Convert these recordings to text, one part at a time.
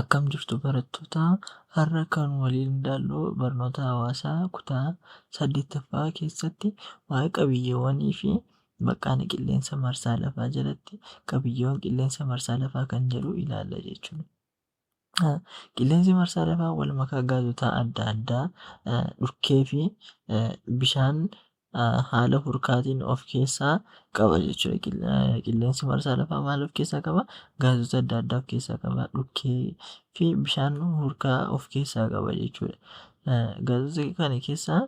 Akkam jirtu barattoota? Har'a kan waliin ilaallu barnoota hawaasaa kutaa saddeettaffaa keessatti waa'ee qabiyyeewwanii fi baqqaana qilleensa marsaa lafaa jalatti qabiyyeewwan qilleensa marsaa lafaa kan jedhu ilaalla jechuudha. Qilleensi marsaa lafaa wal makaa gaazota adda addaa dhukkee fi bishaan haala hurkaatiin of keessaa qaba jechuudha. Qilleensi marsaa lafaa maal of keessaa qaba? Gaazota adda addaa of keessaa qaba. Dhukkee fi bishaan hurkaa of keessaa qaba jechuudha. Gaazota kana keessaa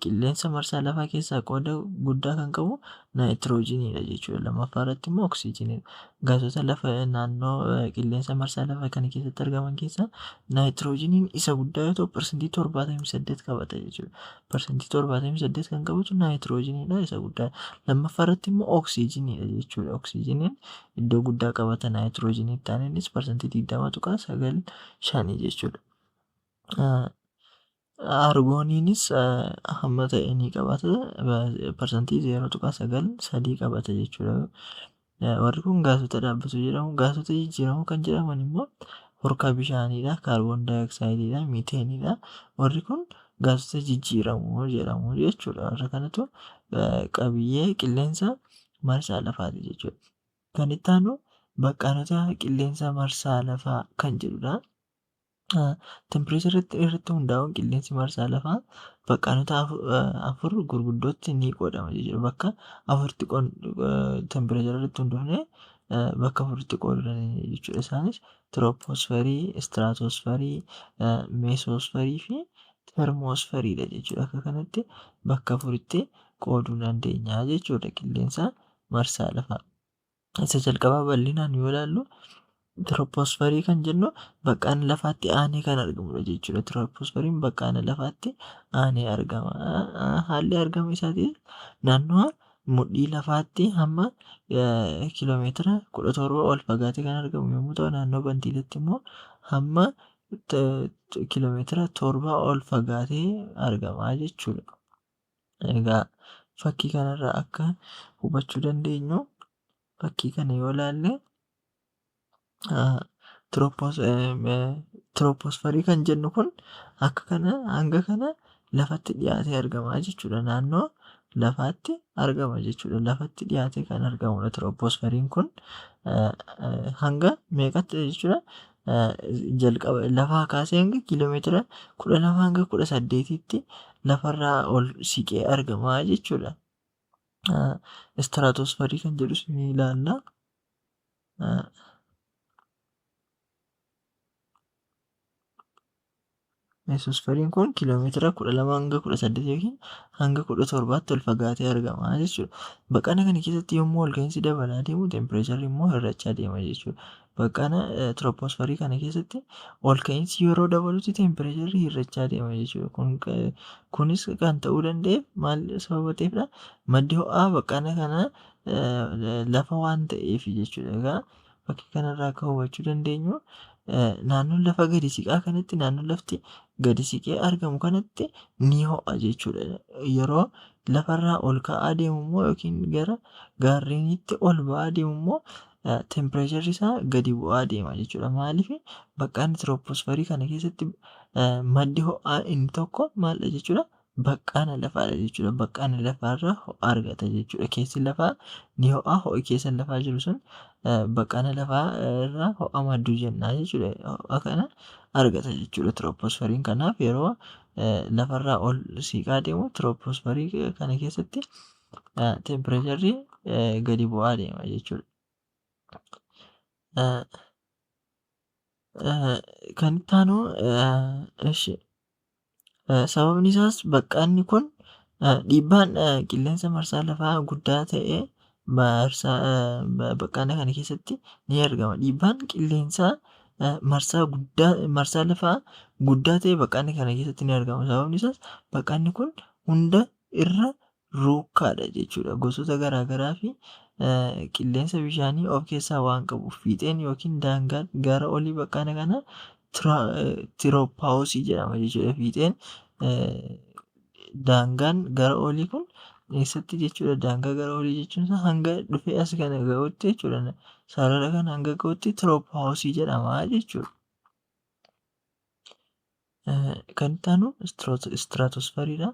qilleensa marsaa lafaa keessaa qooda guddaa kan qabu naayitiroojiiniidha jechuudha. Lammaffaa irratti immoo oksijiiniidha. Gaazota lafa naannoo qilleensa marsaa lafaa kana keessatti argaman keessaa naayitiroojiiniin isa guddaa yoo ta'u 78% qabata jechuudha. 78% kan qabatu naayitiroojiiniidha isa guddaa. Lammaffaa irratti immoo oksijiiniidha jechuudha. Oksijiiniin iddoo guddaa qabata naayitiroojiinii itti aanee innis 20.95% jechuudha. Argooniinis hamma ta'e ni qabata 0.93% qabata jechuudha. Warri kun gaazota dhaabbatu jedhamu. Gaazota jijjiiramoo kan jedhaman immoo hurka bishaaniidha, kaarboon daayoksaayidiidha, miiteeniidha. Warri kun gaazota jijjiiramoo jedhamu jechuudha. Warra kanatu qabiyyee qilleensa marsaa lafaati jechuudha. Kan itti aanu baqqaanota qilleensa marsaa lafaa kan jedhudha. Tempireechara irratti hundaa'uun qilleensi marsaa lafaa baqqaanota afur gurguddootti ni qoodama jechuudha. Bakka afuritti tempireechara irratti hundoofnee bakka afuritti qooduu dandeenya jechuudha. Isaanis tiroopoosferii, istiraatoosferii, meesoosferii fi termoosferiidha jechuudha. Akka kanatti bakka afuritti qooduu dandeenya jechuudha qilleensa marsaa lafaa. Isa jalqabaa bal'inaan yoo ilaallu tiroopoosferii kan jennu baqqaana lafaatti aanee kan argamudha jechuudha. Tiroopoosferiin baqqaana lafaatti aanee argama. Haalli argama isaatis naannoo mudhii lafaatti hamma kiiloomeetira 17 ol fagaatee kan argamu yommuu ta'u, naannoo bantiileetti immoo hamma kiiloomeetira 7 ol fagaatee argama jechuudha. Egaa fakkii kanarraa akka hubachuu dandeenyu fakkii kana yoo ilaalle tiroopoosferii kan jennu kun akka kana hanga kana lafatti dhiyaatee argama jechuudha. Naannoo lafaatti argama jechuudha. Lafatti dhiyaatee kan argamudha tiroopoosferiin kun hanga meeqatti jechuudha? Jalqaba lafaa kaasee hanga kiiloomeetira 12 hanga 18tti lafarraa ol siqee argama jechuudha. Istiraatoosferii kan jedhus ni ilaalla. Meesoosferiin kun kiiloomeetira 12 hanga 18 yookiin hanga 17tti ol fagaatee argama jechuudha. Baqqaana kana keessatti yommuu ol ka'iinsi dabalaa deemu tempireecharri immoo hir'achaa deema jechuudha. Baqqaana tiroopoosferii kana keessatti ol ka'iinsi yeroo dabalutti tempireecharri hir'achaa deema jechuudha. Kunis kan ta'uu danda'eef maal sababa ta'eefidha? Maddi ho'aa baqqaana kanaa lafa waan ta'eef jechuudha. Egaa fakkii kanarraa akka hubachuu dandeenyu naannoon lafa gadi siqaa kanatti naannoo lafti gadi siqee argamu kanatti ni ho'a jechuudha. Yeroo lafarraa ol ka'aa deemu immoo yookiin gara gaarreeniitti ol ba'aa deemu immoo tempireecharri isaa gadi bu'aa deema jechuudha. Maaliif baqqaanni tiroopoosferii kana keessatti maddi ho'aa inni tokko maalidha jechuudha? Baqqaana lafaadha jechuudha. Baqqaana lafaarraa ho'a argata jechuudha. Keessi lafaa ni ho'a. Ho'i keessa lafaa jiru sun baqqaana lafaa irraa ho'a madduu jenna jechuudha. Ho'a kana argata jechuudha tiroopoosferiin. Kanaaf yeroo lafarraa ol siqaa deemu tiroopoosferii kana keessatti tempireecharri gadi bu'aa deema jechuudha. Kan itti aanu sababni isaas baqqaanni kun dhiibbaan qilleensa marsaa lafaa guddaa ta'e marsaa baqqaana kana keessatti ni argama. Dhiibbaan qilleensaa marsaa guddaa marsaa lafaa guddaa ta'e baqqaana kana keessatti ni argama. Sababni isaas baqqaanni kun hunda irra ruukkaadha jechuudha. Gosoota garaagaraa fi qilleensa bishaanii of keessaa waan qabuuf fiixeen yookiin daangaan gara olii baqqaana kanaa tiroopaawusii jedhama jechuudha. Fiixeen daangaan gara olii kun eessatti jechuudha? Daangaa gara olii jechuun isaa hanga dhufee as kana ga'utti jechuudha. Sarara kana hanga ga'utti tiroopaawusii jedhama jechuudha. Kan itti aanu istiraatosferiidha.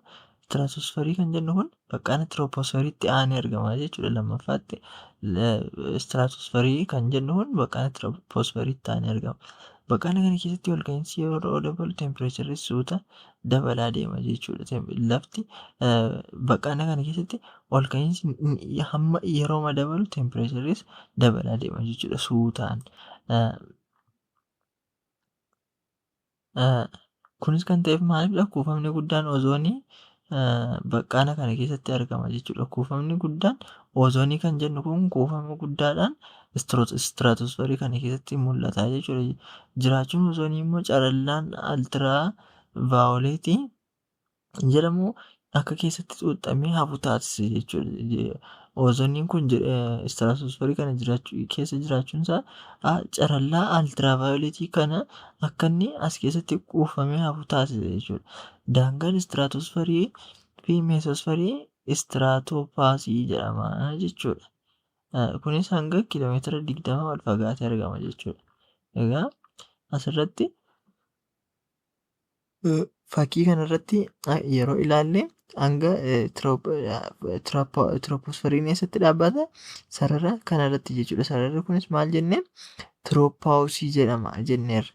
Istiraatosferii kan jennu kun baqqaana tirooposferiitti aanee argama jechuudha. Lammaffaatti istiraatosferii kan jennu kun baqqaana tirooposferiitti aanee argama. Baqqaana kana keessatti ol ka'iinsi yeroo dabalu teempireecharri suuta dabalaa deema jechuudha. Lafti baqqaana kana keessatti ol ka'iinsi hamma yeroo dabalu teempireecharris dabalaa deema jechuudha suutaan. Kunis kan ta'eef maalidha? Kuufamni guddaan ozoonii baqqaana kana keessatti argama jechuudha. Kuufamni guddaan ozoonii kan jennu kun kuufama guddaadhaan istiraatosferii kana keessatti mul'ata jechuudha. Jiraachuun ozoonii immoo carallaan altiraa vaayooleetii jedhamu akka keessatti xuuxamee hafu taasisa jechuudha. Ozooniin kun istiraatosferii kana keessa jiraachuun isaa carallaa altiraa vaayoleetii kana akka inni as keessatti kuufamee hafu taasisa jechuudha. Daangaan istiraatosferii fi meesosferii istiraatopaasii jedhama jechuudha. Kunis hanga kiiloomeetira 20 ol fagaatee argama jechuudha. Egaa asirratti fakkii kanarratti yeroo ilaalle hanga tirooposferiin eessatti dhaabbata? Sarara kanarratti jechuudha. Sararri kunis maal jennee? Tiroopaawusii jedhama jenneerra.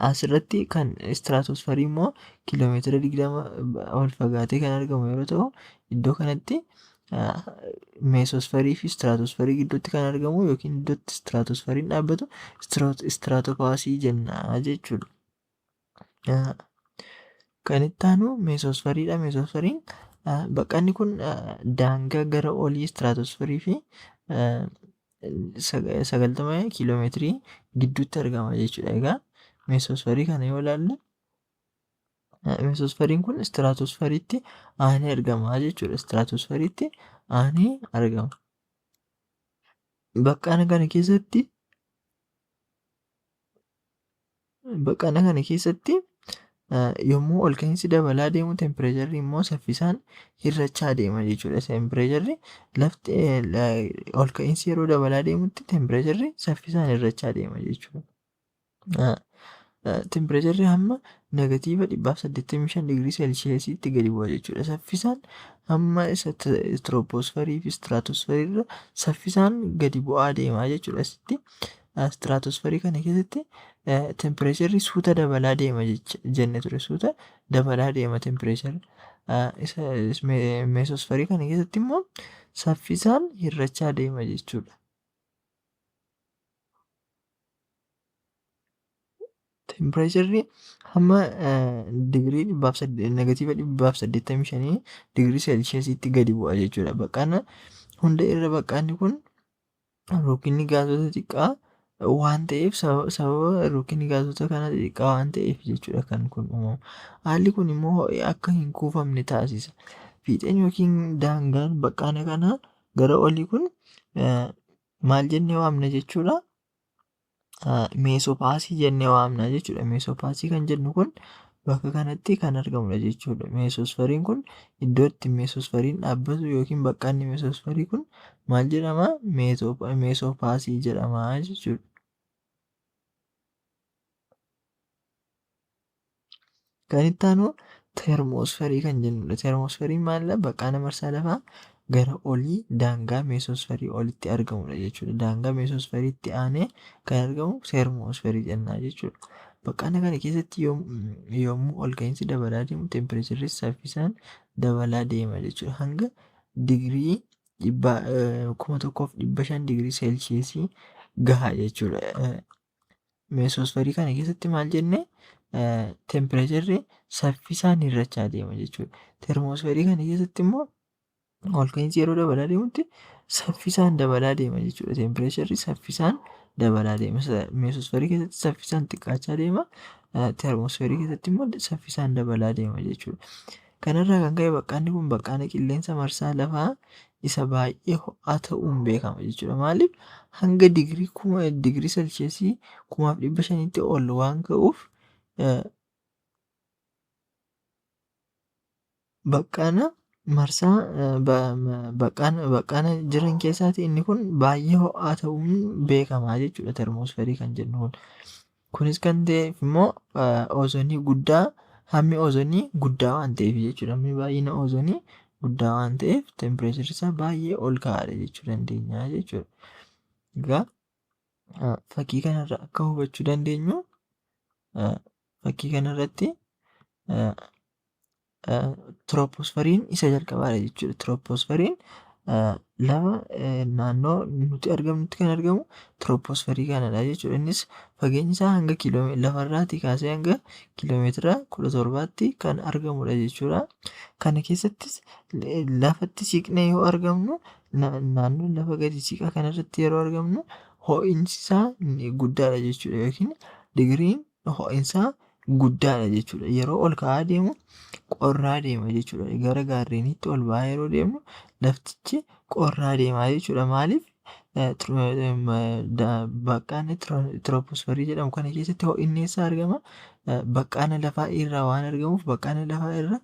Asirratti kan istiraatosferii immoo kiiloomeetira 20 ol fagaatee kan argamu yeroo ta'u, iddoo kanatti meesosferii fi istiraatosferii gidduutti kan argamu yookiin iddootti istiraatosferiin dhaabbatu istiraatopaasii jenna jechuudha. Kan itti aanu meesosferiidha. Meesosferiin baqqaanni kun daangaa gara olii istiraatosferii fi 90 kiiloomeetirii gidduutti argama jechuudha. Egaa meesosferii kana yoo ilaalle meesosferiin kun istiraatosferiitti aanee argama jechuudha. Istiraatosferiitti aanee argama. Baqqaana kana keessatti yommuu ol ka'iinsi dabalaa deemu teempireecharri immoo saffisaan hir'achaa deema jechuudha. Teempireecharri lafti ol ka'iinsi yeroo dabalaa deemutti teempireecharri saffisaan hir'achaa deema jechuudha. Teempireecharri hamma negatiiva 185 digirii seelsheesiitti gadi bu'a jechuudha. Saffisaan hamma isa tirooposferii fi istiraatosferii irra saffisaan gadi bu'aa deema jechuudha. Asitti istiraatosferii kana keessatti teempireecharri suuta dabalaa deema jenne ture. Suuta dabalaa deema teempireecharri. Isa meesosferii kana keessatti immoo saffisaan hir'achaa deema jechuudha. Teempireecharri hamma digirii negatiiva 185 digirii seelsheesiitti gadi bu'a jechuudha. Baqqaana hunda irra baqqaanni kun rukkinni gaazota xiqqaa waan ta'eef sababa rukkinni gaazota kana xixiqqaa waan ta'eef jechuudha kan kun uumamu. Haalli kun immoo ho'i akka hin kuufamne taasisa. Fiixeen yookiin daangaan baqqaana kanaa gara olii kun maal jennee waamna jechuudha? Meesopaasii jennee waamna jechuudha. Meesopaasii kan jennu kun bakka kanatti kan argamudha jechuudha. Meesosferiin kun iddoo itti meesosferiin dhaabbatu yookiin baqqaanni meesosferii kun maal jedhama? Meesopaasii jedhama jechuudha. Kan itti aanu teermoosferii kan jennudha. Teermoosferiin maalidha? Baqqaana marsaa lafaa gara olii daangaa meesosferii olitti argamudha jechuudha. Daangaa meesosferiitti aanee kan argamu teermoosferii jenna jechuudha. Baqqaana kana keessatti yommuu ol ka'iinsi dabalaa deemu teempireecharris saffisaan dabalaa deema jechuudha. Hanga digirii 1500 digirii seelsheesii gaha jechuudha. Meesosferii kana keessatti maal jennee teempireecharri saffisaan hir'achaa deema jechuudha. Teermoosferii kana keessatti immoo ol ka'iinsi yeroo dabalaa deemutti saffisaan dabalaa deema jechuudha. Teempireecharri saffisaan dabalaa deema. Meesosferii keessatti saffisaan xiqqaachaa deema. Teermoosferii keessatti immoo saffisaan dabalaa deema jechuudha. Kanarraa kan ka'e baqqaanni kun baqqaana qilleensa marsaa lafaa isa baay'ee ho'aa ta'uun beekama jechuudha. Maaliif hanga digirii seelsheesii 1500tti ol waan ka'uuf baqqaana marsaa baqqaana jiran keessaati inni kun baay'ee ho'aa ta'uun beekama jechuudha termoosferii kan jennu kun. Kunis kan ta'eef immoo oozonii guddaa hammi oozonii guddaa waan ta'eef jechuudha. Hammi baay'ina oozonii guddaa waan ta'eef tempireecharri isaa baay'ee ol ka'aadha jechuu dandeenya jechuudha. Egaa fakkii kanarraa akka hubachuu dandeenyu fakkii kanarratti tirooposferiin isa jalqabaadha jechuudha. Tirooposferiin lafa naannoo nuti argamnutti kan argamu tirooposferii kanadha jechuudha. Innis fageenyi isaa hanga lafarraatii kaasee hanga kiiloomeetira 17tti kan argamudha jechuudha. Kana keessattis lafatti siqnee yoo argamnu, naannoo lafa gadi siqaa kanarratti yeroo argamnu, ho'iinsi isaa guddaadha jechuudha yookiin digiriin ho'iinsaa guddaadha jechuudha. Yeroo ol ka'aa deemu qorraa deema jechuudha. Gara gaarreeniitti ol ba'aa yeroo deemnu laftichi qorraa deema jechuudha. Maaliif? Baqqaana tirooposferii jedhamu kana keessatti ho'inni eessaa argama? Baqqaana lafaa irraa waan argamuuf baqqaana lafaa irra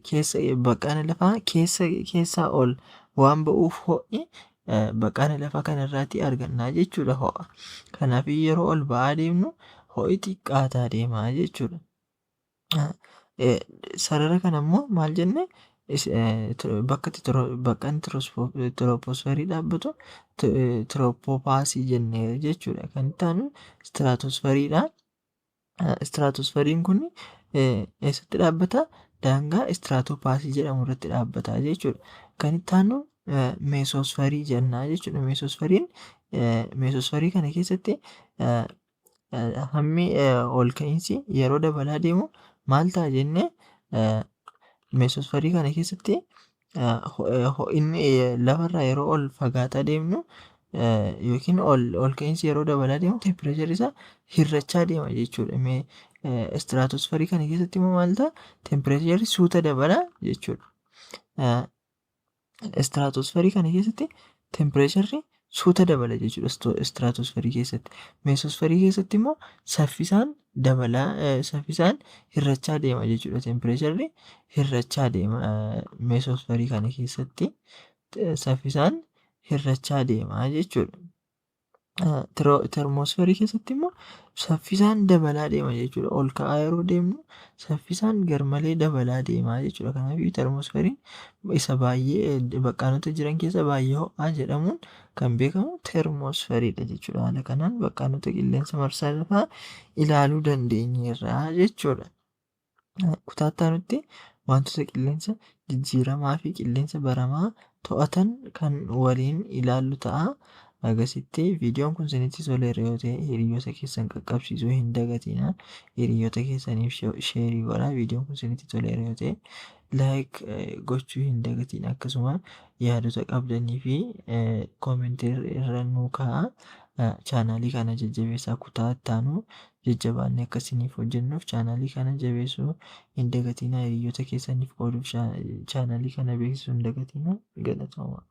keessa baqqaana lafaa keessa keessaa ol waan ba'uuf ho'i baqqaana lafaa kanarraatii argannaa jechuudha ho'a. Kanaaf yeroo ol ba'aa deemnu ho'i xiqqaataa deema jechuudha. Sarara kana immoo maal jenne? Bakka itti baqqaan tirooposferii dhaabbatu tiroopopaasii jennee jechuudha. Kan itti aanu istiraatosferiidha. Istiraatosferiin kun eessatti dhaabbata? Daangaa istiraatopaasii jedhamu irratti dhaabbata jechuudha. Kan itti aanu meesoosferii jenna jechuudha. Meesoosferiin meesoosferii kana keessatti hammi ol ka'iinsi yeroo dabalaa deemu maal ta'a jennee? Meesoosferii kana keessatti ho'inni lafarraa yeroo ol fagaataa deemnu yookiin ol ka'iinsi yeroo dabalaa deemu tempireecharri isaa hir'achaa deema jechuudha. Istiraatosferii kana keessatti immoo maal ta'a? Tempireecharri suuta dabala jechuudha. Istiraatosferii kana keessatti tempireecharri suuta dabala jechuudha istiraatosferii keessatti. Meesoosferii keessatti immoo saffisaan dabalaa, saffisaan hir'achaa deema jechuudha. Tempireecharri hir'achaa deema, meesoosferii kana keessatti saffisaan hir'achaa deema jechuudha. Termoosferii keessatti immoo saffisaan dabalaa deema jechuudha. Ol ka'aa yeroo deemnu saffisaan garmalee dabalaa deema jechuudha. Kanaafuu termoosferiin isa baay'ee baqqaanota jiran keessa baay'ee ho'aa jedhamuun kan beekamu termoosferiidha jechuudha. Haala kanaan baqqaanota qilleensa marsaa lafaa ilaaluu dandeenyeerra jechuudha. Kutaa itti aanutti wantoota qilleensa jijjiiramaa fi qilleensa baramaa to'atan kan waliin ilaallu ta'a. Agasitti viidiyoon kun isinitti toleera yoo ta'e hiriyoota keessan qaqqabsiisuu hin dagatinaa. Hiriyoota keessaniif share godhaa. Viidiyoon kun isinitti toleera yoo ta'e like gochuu hin dagatin. Akkasuma yaadota qabdanii fi koomentii irra nuu kaa'aa. Chaanaalii kana jajjabeessaa, kutaa itti aanu jajjabaannee akka isiniif hojjennuuf chaanaalii kana jabeessuu hin dagatinaa. Hiriyoota keessaniif qooduuf chaanaalii kana beeksisuu hin dagatinaa. Galatooma.